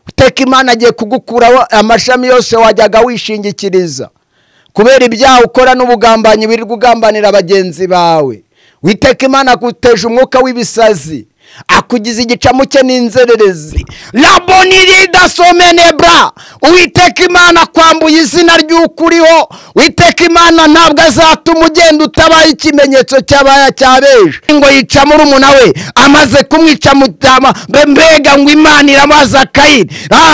Uteka Imana agiye kugukuraho amashami yose wajyaga wishingikiriza kubera ibyaha ukora n'ubugambanyi wirirwa ugambanira bagenzi bawe. Witeka Imana aguteje umwuka w'ibisazi, akugize igicamuke n'inzererezi. Labonirida somenebra. Uwiteka Imana akwambuye izina ry'ukuriho. Uwiteka Imana ntabwo azatuma ugenda utabaye ikimenyetso cy'abaya cyabeje. Ngo yica murumuna we, amaze kumwica mutama mbega ngo Imana iramaza Kayini.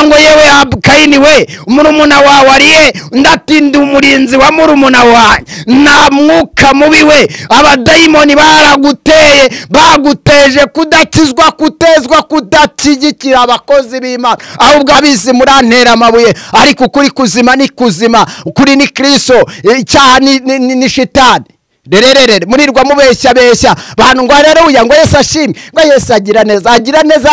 Ngo yewe Kayini we, murumuna wawe ariye, ndatinda umurinzi wa murumuna wawe. Nta mwuka mubi we, abadayimoni baraguteye, baguteje kudakizwa, kutezwa, kudashyigikira abakozi b'Imana. Ahubwo abizi murantera amabuye, ariko ukuri kuzima ni kuzima, ukuri ni Kristo, icyaha ni shitani. Rererere murirwa mubeshya beshya bantu ngo haleluya, ngo Yesu ashimwe, ngo Yesu agira neza, agira neza.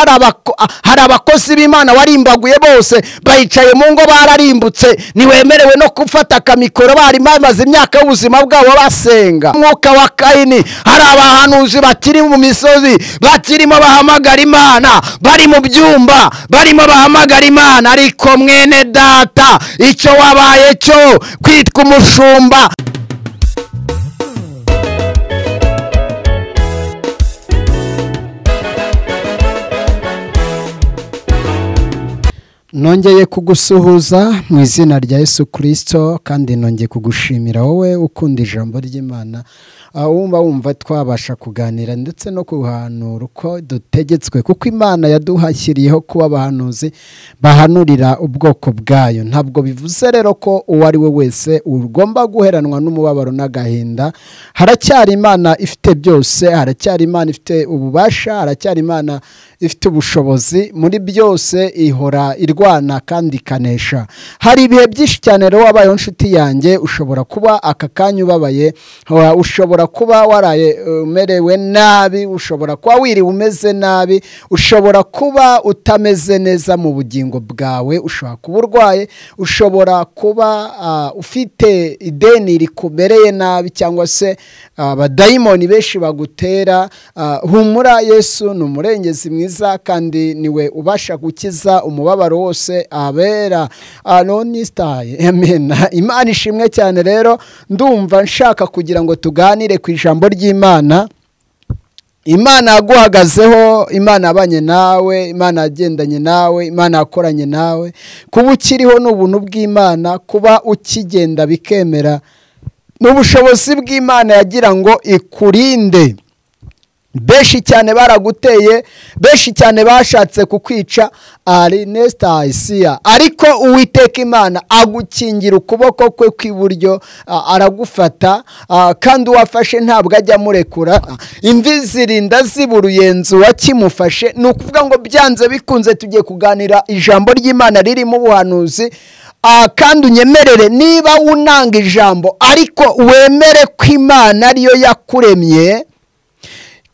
Hari abakozi b'Imana warimbaguye bose bayicaye mu ngo bararimbutse, niwemerewe no gufata akamikoro, bari bamaze imyaka y'ubuzima bwabo basenga. Umwuka wa Kayini, hari abahanuzi bakiri mu misozi bakirimo bahamagara Imana, bari mu byumba barimo bahamagara Imana, ariko mwene data icyo wabaye cyo kwitwa umushumba. Nongeye kugusuhuza mu izina rya Yesu Kristo, kandi nongeye kugushimira wowe ukunda ijambo ry'Imana, wumva twabasha kuganira ndetse no kuhanura uko dutegetswe, kuko Imana yaduhashyiriyeho kuba abahanuzi bahanurira ubwoko bwayo. Ntabwo bivuze rero ko uwo ari we wese ugomba guheranwa n'umubabaro n'agahinda. Haracyari Imana ifite byose, haracyari Imana ifite ububasha, haracyari Imana ifite ubushobozi muri byose, ihora irwana kandi ikanesha. Hari ibihe byinshi cyane rero wabayeho nshuti yanjye, ushobora kuba aka kanya ubabaye, ushobora kuba waraye umerewe nabi, ushobora kuba wiriwe umeze nabi, ushobora kuba utameze neza mu bugingo bwawe, ushobora kuba urwaye, ushobora kuba ufite ideni rikumereye nabi, cyangwa se abadayimoni benshi bagutera. Humura, Yesu ni umurengezi mwiza kandi niwe ubasha gukiza umubabaro wose abera. Anonistaye, amen. Imana ishimwe cyane. Rero ndumva nshaka kugira ngo tuganire ku ijambo ry'Imana. Imana yaguhagazeho, Imana abanye nawe, Imana yagendanye nawe, Imana yakoranye nawe. Kuba ukiriho ni ubuntu bw'Imana, kuba ukigenda bikemera n'ubushobozi bw'Imana yagira ngo ikurinde. Benshi cyane baraguteye, benshi cyane bashatse kukwica, Arinesta Isiya, ariko Uwiteka Imana agukingira ukuboko kwe kw'iburyo, aragufata, kandi uwafashe ntabwo ajya amurekura. Imvi zirinda ziburuyenzu wakimufashe. Ni ukuvuga ngo byanze bikunze tugiye kuganira ijambo ry'Imana ririmo ubuhanuzi. Kandi unyemerere niba unanga ijambo, ariko wemere ko Imana ariyo yakuremye,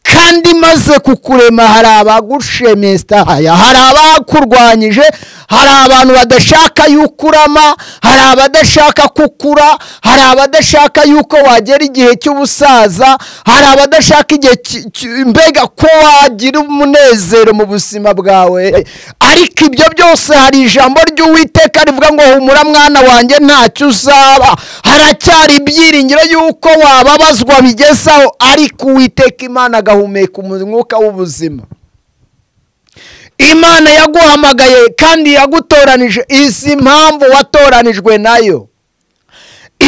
kandi maze kukurema hari abagushemesta, hari abakurwanyije, hari abantu badashaka yukurama, hari abadashaka kukura, hari abadashaka yuko wagera igihe cy'ubusaza, hari abadashaka igihe mbega ko wagira umunezero mu buzima bwawe. Ariko ibyo byose hari ijambo ry'Uwiteka rivuga ngo humura mwana wanjye ntacyo uzaba. Haracyari ibyiringiro yuko wababazwa bigezaho, ariko Uwiteka Imana agahumeka umwuka w'ubuzima. Imana yaguhamagaye kandi yagutoranije, izi mpamvu watoranijwe nayo,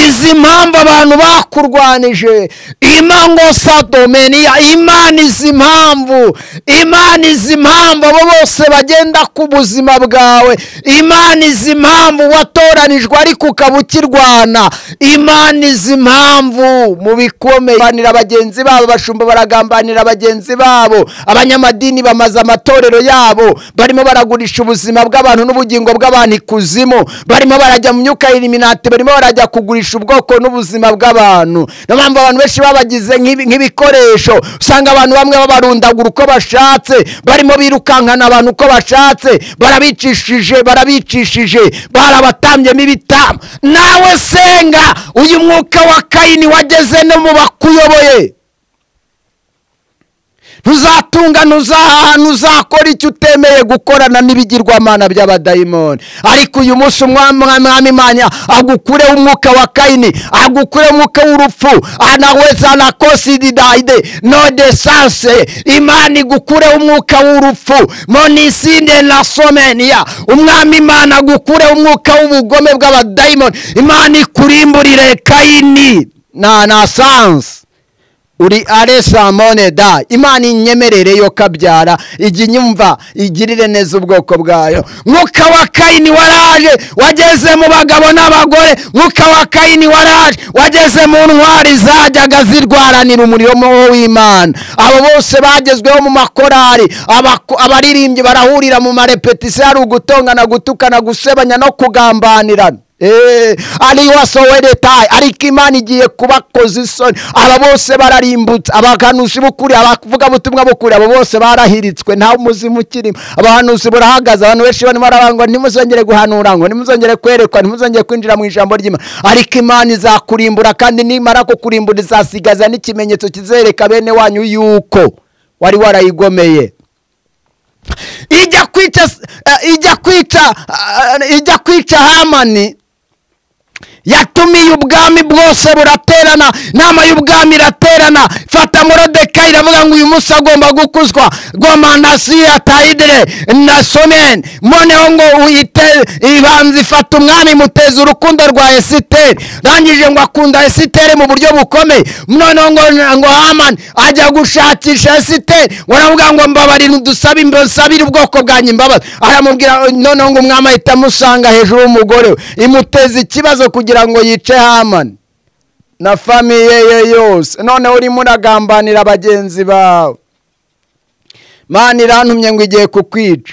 izi mpamvu abantu bakurwanije, imango sadomenia, Imana izi mpamvu, Imana izi mpamvu abo bose bagenda ku buzima bwawe, Imana izi mpamvu watoranijwe ariko ukaba ukirwana, Imana izi mpamvu mu bikomeye banira bagenzi babo, bashumba baragambanira bagenzi babo, abanyamadini bamaze amatorero yabo, barimo baragurisha ubuzima bw'abantu n'ubugingo bw'abantu ikuzimu, barimo barajya mu myuka y'Illuminati, barimo barajya kugurisha ubwoko n'ubuzima bw'abantu. Niyo mpamvu abantu benshi babagize nk'ibikoresho, usanga abantu bamwe babarundagura uko bashatse, barimo birukankana abantu uko bashatse, barabicishije, barabatambyemo ibitambo. Nawe senga, uyu mwuka wa Kayini wageze no mu bakuyoboye. Ntuzatunga, ntuzahaha, ntuzakora icyo utemeye gukorana n'ibigirwamana by'abadayimoni. Ariko uyu munsi umwami Imana agukureho umwuka wa Kayini, agukureho umwuka w'urupfu, anaweza na kosididaide no de sanse. Imana igukureho umwuka w'urupfu monisinde na somenia. Umwami Imana agukureho umwuka w'ubugome bw'abadayimoni. Imana ikurimburire Kayini na sanse uri aresa moneda. Imana inyemerere yo kabyara ijya inyumva igirire neza ubwoko bwayo. Mwuka wa Kayini waraje wageze mu bagabo n'abagore. Mwuka wa Kayini waraje wageze mu ntwari zajyaga zirwaranira umurimo w'Imana. Abo bose bagezweho mu makorari, abaririmbyi barahurira mu marepetisiyo, ari ugutongana, gutukana, gusebanya no kugambanirana. Ariko Imana igiye kubakoza isoni. Aba bose bararimbutse, abahanuzi b'ukuri, abavuga butumwa b'ukuri, abo bose barahiritswe, nta muzimu ukirimo. Abahanuzi burahagaze, abantu benshi barimo barabangwa, ntimuzongere guhanura, ngo ntimuzongere kwerekwa, ntimuzongere kwinjira mu ijambo ry'Imana. Ariko Imana izakurimbura, kandi nimara kukurimbura izasigaza n'ikimenyetso kizereka bene wanyu yuko wari warayigomeye. Ijya kwica Hamani, yatumiye ubwami bwose buraterana, inama y'ubwami iraterana. Fata Morodekayi iravuga ngo uyu munsi agomba gukuzwa, gomanasi atayidere na somen. Noneho ngo ibanza ifata umwami muteza urukundo rwa Esiteri, rangije ngo akunda Esiteri mu buryo bukomeye. Noneho ngo Hamani ajya gushakisha Esiteri, ngo aravuga ngo mbabarira, udusabe nsabire ubwoko bwanjye imbabazi. Aramubwira, noneho ngo umwami ahita amusanga hejuru y'umugore we, imuteza ikibazo kugira ngo yice Hamani na famiye ye yose. Noneho urimo uragambanira bagenzi bawe. Imana irantumye ngo igiye kukwica,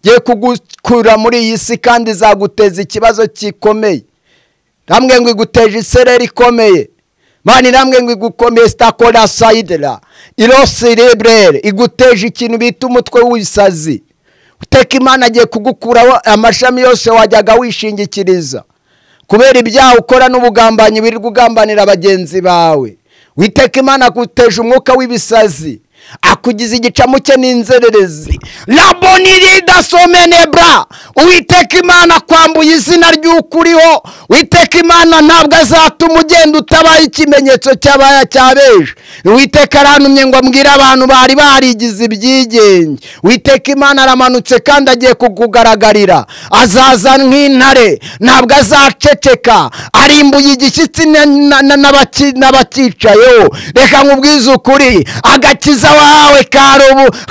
igiye kugukura muri iyi si, kandi izaguteza ikibazo gikomeye. Ramwe ngo iguteje isereri ikomeye. Imana iramwe ngo igukomeye stakora saidera irosirebrere, iguteje ikintu bita umutwe w'isazi. Uteka Imana agiye kugukuraho amashami yose wajyaga wishingikiriza kubera ibyaha ukora n'ubugambanyi wirirwa ugambanira bagenzi bawe. Witeka Imana aguteje umwuka w'ibisazi, akugize igicamuke n'inzererezi. Labonirida somenebra. Uwiteka Imana akwambuye izina ry'ukuriho. Uwiteka Imana ntabwo azatuma ugenda utabaye ikimenyetso cy'abaya cyabeje. Uwiteka arantumye ngo ambwire abantu bari barigize ibyigenge. Uwiteka Imana aramanutse kandi agiye kukugaragarira. Azaza nk'intare, ntabwo azaceceka. Arimbuye igishyitsi n'abakicayeho. Reka nkubwize ukuri, agakiza wawe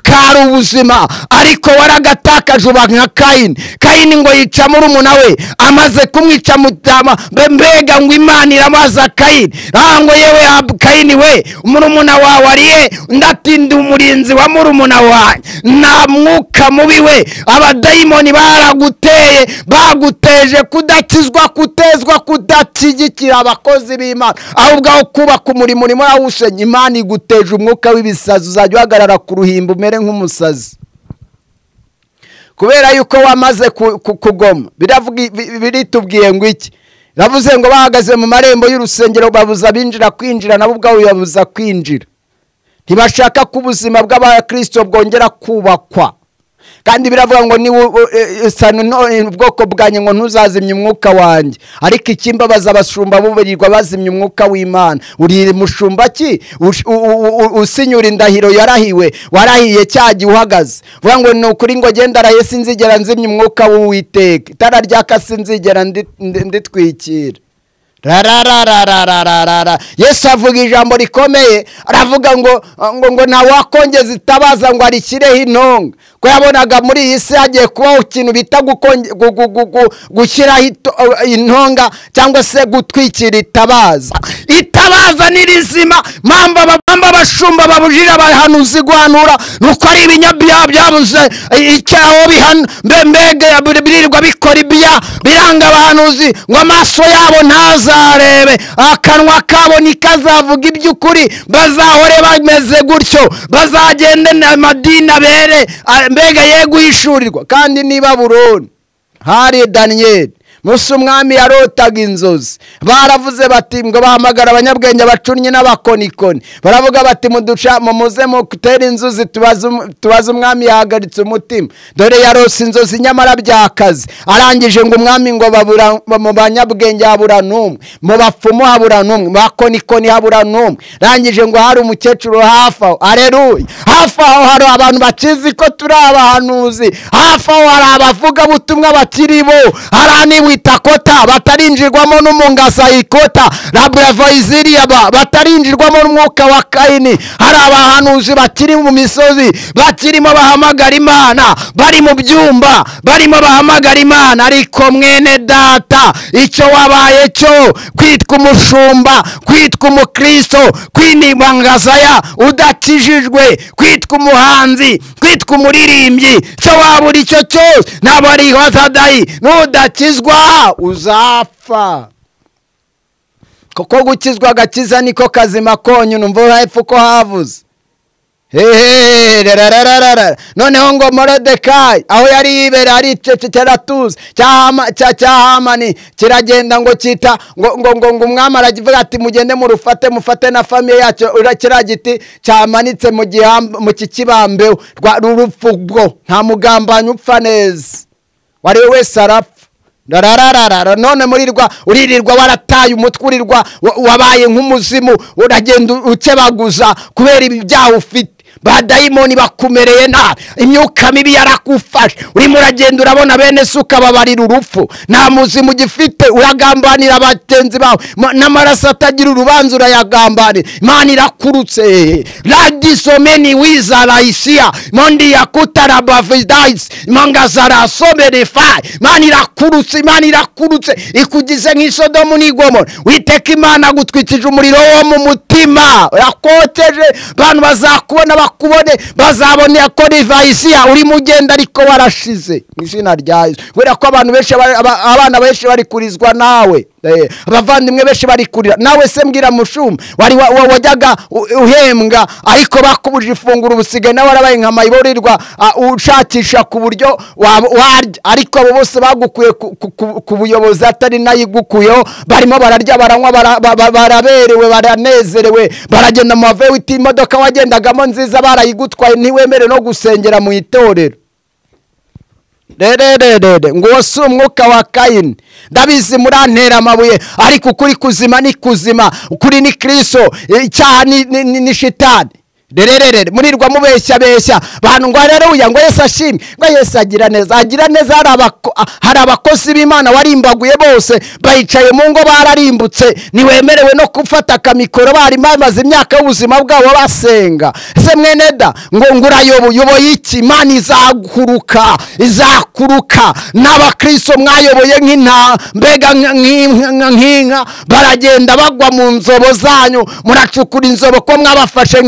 kari ubuzima, ariko waragatakaje uba nka Kayini. Kayini ngo yica murumuna we, amaze kumwica mutama, mbega ngo Imana iramaza Kayini, ngo yewe Kayini we, murumuna wawe ariye? Ndatinda umurinzi wa murumuna wawe. Nta mwuka mubi we, abadayimoni baraguteye, baguteje kudakizwa, kutezwa, kudashyigikira abakozi b'Imana, ahubwo aho kubaka umurimo urimo urawusenya. Imana iguteje umwuka w'ibisazi, uzajya uhagarara ku ruhimbi umere nk'umusazi kubera yuko wamaze kugoma. Biritubwiye ngo iki? Ravuze ngo bahagaze mu marembo y'urusengero babuza abinjira kwinjira, nabo ubwabo babuza kwinjira. Ntibashaka ko ubuzima bw'abakristo bwongera kubakwa. Kandi biravuga ngo ni ubwoko bwanjye ngo ntuzazimye umwuka wanjye. Ariko ikimbabaza abashumba bubirirwa bazimya umwuka w'Imana. Uri mushumba ki usinyura indahiro yarahiwe, warahiye cyagiye uhagaze. Vuga ngo ni ukuri ngo genda raye sinzigera nzimya umwuka w'Uwiteka. Itara ryaka sinzigera nditwikira. Rararararararara. Yesu avuga ijambo rikomeye, aravuga ngo ngo nta wakongeza itabaza ngo arishyireho intonga. Ko yabonaga muri iyi si hagiye kubaho ikintu bita gushyiraho intonga cyangwa se gutwikira itabaza. Itabaza ni rizima. Mpamvu abashumba babujije abahanuzi guhanura nuko ari ibinyabyaha byabuze icyaho bihana, mbega birirwa bikora ibya biranga abahanuzi ngo amaso yabo ntazarebe, akanwa kabo nikazavuga iby'ukuri, bazahore bameze gutyo, bazagende amadini abere, mbega ye guhishurirwa. Kandi niba Buroni hari Daniel, Musa umwami yarotaga inzozi, baravuze bati ngo bahamagara abanyabwenge abacunnyi n'abakonikoni, baravuga bati muduca mumuze mutera inzuzi tubaze umwami yahagaritse umutima, dore yarose inzozi nyamara byakaze. Arangije ngo umwami ngo babura mu banyabwenge habura n'umwe, mu bapfumu habura n'umwe, mu bakonikoni habura n'umwe. Arangije ngo hari umukecuru hafi aho, haleluya, hafi aho hari abantu bakizi ko turi abahanuzi, hafi aho hari abavugabutumwa bakiri bo, hari aniwitakota batarinjirwamo n'umungasa ikota rabravoiziria batarinjirwamo n'umwuka wa Kaini. Hari abahanuzi bakiri mu misozi, bakirimo bahamagara Imana, bari mu byumba barimo bahamagara Imana. Ariko mwene data, icyo wabaye cyo kwitwa umushumba, kwitwa umukristo, kwinibangazaya udakijijwe, kwitwa umuhanzi, kwitwa umuririmbyi, cyo wabura icyo cyose nabari wazadayi, nudakizwa uzapfa. Kuko gukizwa agakiza niko kazima konyine. Umva hepfo ko havuze noneho ngo Moridekayi aho yari yibera aricecekera atuze, cya Hamani kiragenda ngo kita ngo ngo ngo umwami aravuga ati mugende murufate, mufate na famiye yacyo, kiriya giti cyamanitse mu gihamba mu kikibambeho rurupfu bwo nta mugambanyi upfa neza, wari wese arapfa. None murirwa uririrwa warataye umutwe, urirwa wabaye nk'umuzimu, uragenda ukebaguza kubera ibyaha ufite. Badayimoni bakumereye nabi, imyuka mibi yarakufashe, urimo uragenda urabona bene suka babarira urupfu, nta muzimu ugifite, uragambanira abagenzi bawe, n'amaraso atagira urubanza urayagambanira. Imana irakurutse radisomeni wizaraisia mondi yakutarabavidais mangazarasomerefai. Imana irakurutse, Imana irakurutse, ikugize nk'isodomu n'igomora. Witeka Imana gutwikije umuriro wo mu mutima, urakoteje abantu bazakubona bakubone, bazabone ko rivaisia uri mugenda ariko warashize mu izina rya Yesu. Kubera ko abantu benshi, abana benshi bari kurizwa nawe, abavandimwe benshi bari kurira nawe. Se mbwira mushumba wari wajyaga uhembwa ariko bakubuje ifunguro, ubusigaye nawe warabaye nka mayiborirwa ushakisha ku buryo warya, ariko abo bose bagukuye ku buyobozi atari nayigukuyeho, barimo bararya baranywa baraberewe baranezerewe, baragenda mu mave imodoka wagendagamo nziza barayigutwaye, ntiwemere no gusengera mu itorero. Rerererere ngo si umwuka wa Kaini. Ndabizi murantera amabuye, ariko ukuri kuzima ni kuzima, ukuri ni Kristo, icyaha ni shitani. Rerererere murirwa mubeshya beshya bantu ngo haleluya, ngo Yesu ashimwe, ngo Yesu agira neza, agira neza. Hari abakozi b'Imana warimbaguye bose bayicaye mu ngo bararimbutse, ntiwemerewe no gufata akamikoro, bari bamaze imyaka y'ubuzima bwabo basenga. Se mwene da ngo ngurayoboye iki? Imana izakuruka, izakuruka. N'abakristo mwayoboye nk'inta mbega nk'inka, baragenda bagwa mu nzobo zanyu, muracukura inzobo ko mwabafashe.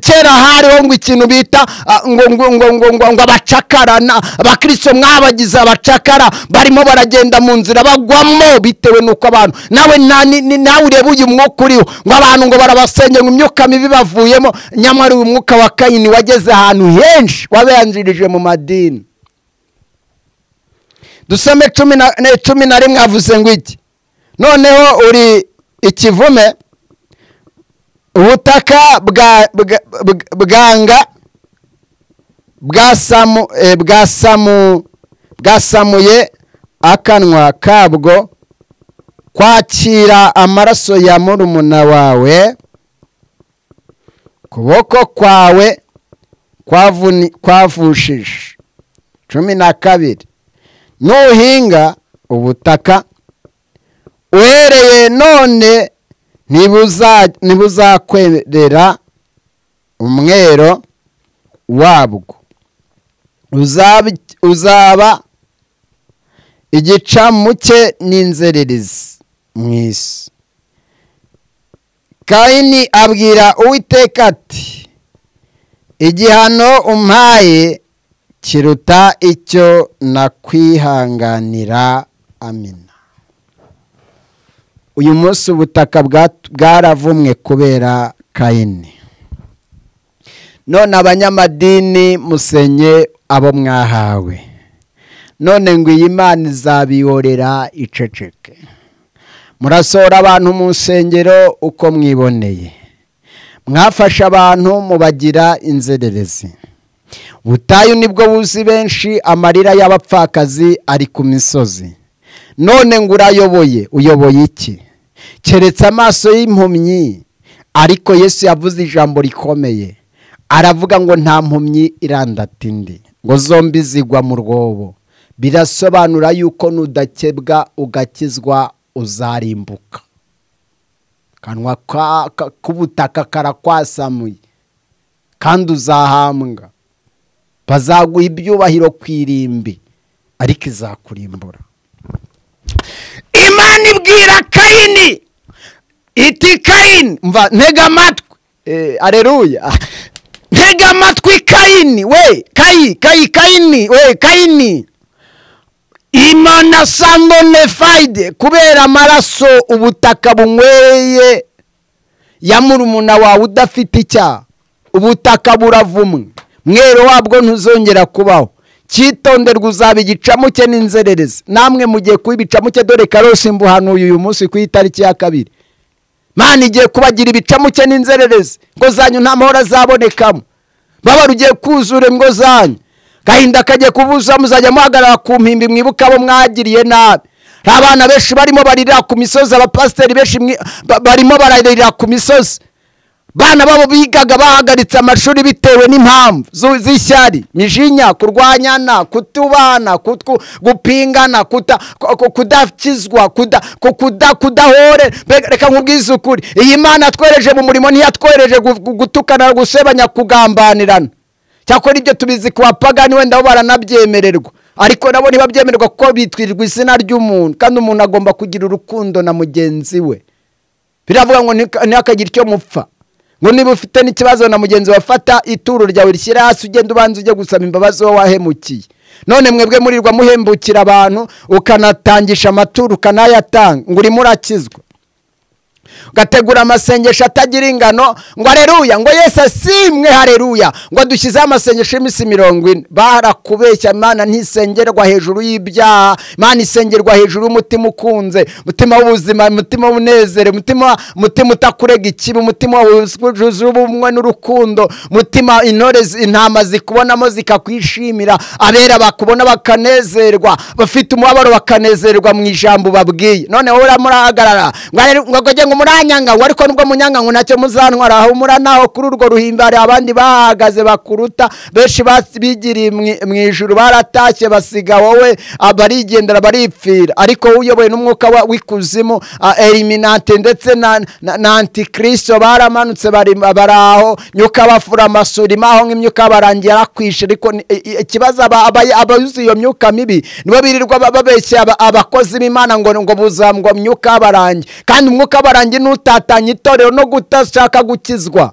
Kera hariho ngo ikintu bita ngo ngo ngo ngo ngo abacakara, abakristo mwabagize abacakara, barimo baragenda mu nzira bagwamo bitewe nuko abantu nawe nawe ureba uyu mwuka uriho, ngo abantu ngo barabasenge ngo imyuka mibi bavuyemo. Nyamara uyu mwuka wa Kaini wageze ahantu henshi, wabanjirije mu madini. Dusome 11 avuze ngo iki? Noneho uri ikivume, ubutaka bwanga bwasamuye akanwa kabwo kwakira amaraso ya murumuna wawe, kuboko kwawe kwavushije. 12 nuhinga ubutaka uhereye none ntibuzakwerera umwero wabwo, uzaba igicamuke n'inzererezi mu isi. Kaini abwira Uwiteka ati igihano umpaye kiruta icyo nakwihanganira. Amina. Uyu munsi ubutaka bwaravumwe kubera Kaini. None abanyamadini musenye abo mwahawe, None ngo iyi Imana izabihorera iceceke. Murasohora abantu mu nsengero uko mwiboneye, mwafashe abantu mubagira inzererezi. Ubutayu nibwo buzi benshi, amarira y'abapfakazi ari ku misozi. None ngo urayoboye, uyoboye iki? Keretse amaso y'impumyi. Ariko Yesu yavuze ijambo rikomeye, aravuga ngo nta mpumyi irandata indi, ngo zombi zigwa mu rwobo. Birasobanura yuko nudakebwa ugakizwa uzarimbuka. Kanwa k'ubutaka karakwasamuye, kandi uzahambwa. Bazaguha ibyubahiro ku irimbi, ariko izakurimbura. Imana ibwira Kayini iti Kayini, mva ntega amatwi, aleluya, ntega amatwi Kayini we, Kayini we, Kayini. Imana sangonefaide, kubera amaraso ubutaka bunyweye ya murumuna wawe udafite icyaha, ubutaka buravumwe, mwero wabwo ntuzongera kubaho. Cyitonderwa uzaba igicamuke n'inzererezi. Namwe mugiye kuba ibicamuke, dore Karosi mbuhanuye uyu munsi ku itariki ya 2. Mana igiye kubagira ibicamuke n'inzererezi, ngo zanyu nta mahoro azabonekamo. Baba rugiye kuzura ngo zanyu, gahinda kagiye kubuza, muzajya muhagarara ku mpimbi mwibuka abo mwagiriye nabi. Abana benshi barimo barira ku misozi, abapasiteri benshi barimo bararira ku misozi. Bana babo bigaga bahagaritse amashuri bitewe n'impamvu z'ishyari, mijinya, kurwanyana, kutubana, gupingana, kudakizwa, kudahore. Reka nkubwize ukuri, iyi Mana twereje mu murimo ntiyatwereje gutukana, gusebanya, kugambanirana. Cyakora ibyo tubizi ku bapagani wenda bo baranabyemererwa, ariko nabo ntibabyemererwa kuko bitwirirwa izina ry'umuntu, kandi umuntu agomba kugira urukundo na mugenzi we. Biravuga ngo ntihakagire icyo mupfa, ngo niba ufite n'ikibazo na mugenzi wafata ituro ryawe rishyira hasi, ugenda ubanza ujye gusaba imbabazi wowe wahemukiye. None mwebwe murirwa muhembukira abantu, ukanatangisha amaturo ukanayatanga, ngo urimo urakizwa, ugategura amasengesho atagira ingano, ngo aleluya, ngo Yesu asimwe, haleluya, ngo dushyizeho amasengesho y'iminsi 40. Barakubeshya. Imana ntisengerwa hejuru y'ibyaha, Imana isengerwa hejuru y'umutima ukunze, umutima w'ubuzima, umutima w'umunezero, umutima utakurega ikibi, umutima wuzuye ubumwe n'urukundo, umutima intore intama zikubonamo zikakwishimira, abera bakubona bakanezerwa, bafite umubabaro bakanezerwa mu ijambo babwiye. None wowe uramurahagarara ngo muranyanga, ngo ariko nubwo munyanga ngo ntacyo muzantwara. Aho muranaho kuri urwo ruhimbare abandi bahagaze bakuruta, benshi bigiriye mu ijuru baratashye basiga wowe, abarigendera baripfira. Ariko uyoboye n'umwuka w'ikuzimu, eliminante ndetse na antikristo baramanutse baraho, nyuka bafura amasuri maho nk'imyuka barangira akwishe. Ariko ikibazo abayuzuye iyo myuka mibi nibo birirwa babeshya abakozi b'Imana ngo buzambwa myuka barangi, kandi umwuka barangi nutatanya itorero no gutashaka gukizwa,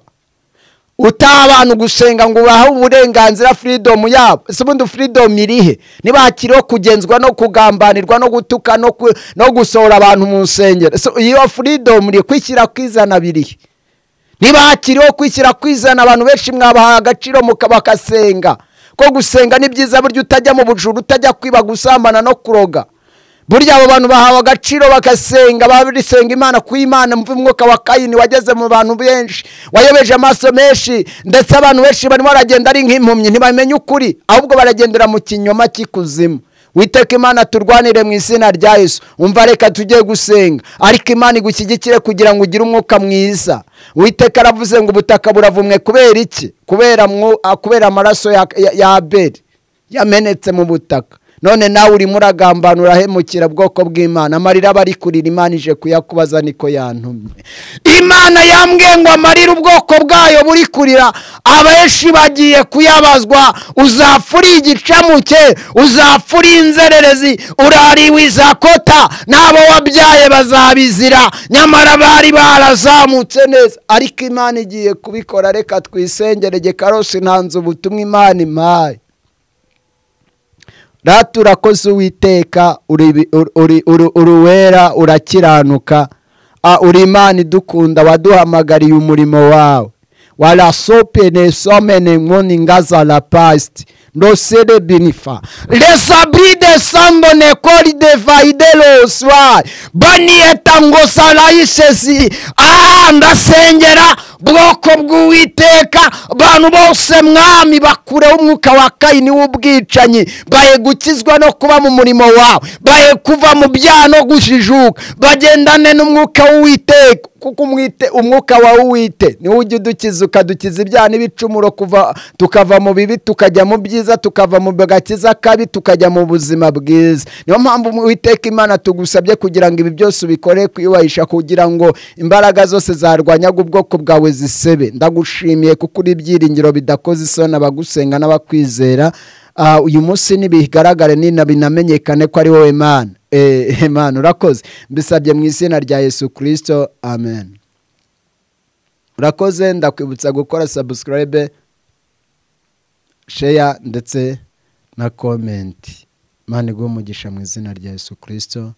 utaha abantu gusenga ngo ubahe uburenganzira freedom yabo. Ese ubundi freedom irihe niba hakiriho kugenzwa no kugambanirwa no gutuka no gusohora abantu mu nsengero? Iyo freedom iri kwishyira kwizana birihe? Niba hakiriho kwishyira kwizana, abantu benshi mwabaha agaciro mukabakasenga. Ko gusenga ni byiza, burya utajya mu bujuru, utajya kwiba, gusambana no kuroga. Burya abo bantu bahawe agaciro bakasenga, babirisenga Imana ku Imana. Mva umwuka wa Kayini wageze mu bantu benshi, wayobeje amaso menshi, ndetse abantu benshi barimo baragenda ari nk'impumyi, ntibamenye ukuri, ahubwo baragendera mu kinyoma cy'ikuzimu. Witeka Imana turwanire mu izina rya Yesu. Umva reka tujye gusenga, ariko Imana igushyigikire kugira ngo ugire umwuka mwiza. Witeka aravuze ngo ubutaka buravumwe kubera iki? Kubera amaraso ya Abeli yamenetse mu butaka. None nawe urimo uragambana, urahemukira bwoko bw'Imana. Amarira bari kurira Imana ije kuyakubaza, niko yantumye. Imana yambwiye ngo amarira ubwoko bwayo buri kurira, abenshi bagiye kuyabazwa. Uzapfura igicamuke, uzapfura inzererezi, urariwe izakota, n'abo wabyaye bazabizira, nyamara bari barazamutse neza. Ariko Imana igiye kubikora. Reka twisengere. Karosi ntanze ubutumwa Imana impaye. Raturakoze Uwiteka, uri uwera, urakiranuka, uri Imana idukunda, waduhamagariye umurimo wawe. Wala sopene somene ngoni ngaza la past. Ndosede binifa lesabride sambone kori de vaideloswa banieta ngosalaishesi. Ndasengera bwoko bw'Uwiteka, bantu bose mwami bakureho umwuka wa Kayini w'ubwicanyi, baye gukizwa no kuba mu murimo wawe, baye kuva mu byaha no gujijuka, bagendane n'umwuka w'Uwiteka, kuko umwuka wa Uwite niwo ujya udukiza, ukadukiza ibyaha n'ibicumuro, kuva tukava mu bibi tukajya mu byiza, tukava mu gakiza kabi tukajya mu buzima bwiza. Niyo mpamvu Uwiteka Imana tugusabye kugira ngo ibi byose ubikore kwiyubahisha, kugira ngo imbaraga zose zarwanyaga ubwoko bwawe zisebe. Ndagushimiye kuko uri ibyiringiro bidakoze isoni abagusenga n'abakwizera. Uyu munsi nibigaragare binamenyekane ko ari wowe Mana. Imana urakoze, mbisabye mu izina rya Yesu Kristo, amen. Urakoze, ndakwibutsa gukora subscribe, share ndetse na comment. Imana iguhe umugisha mu izina rya Yesu Kristo,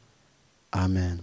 amen.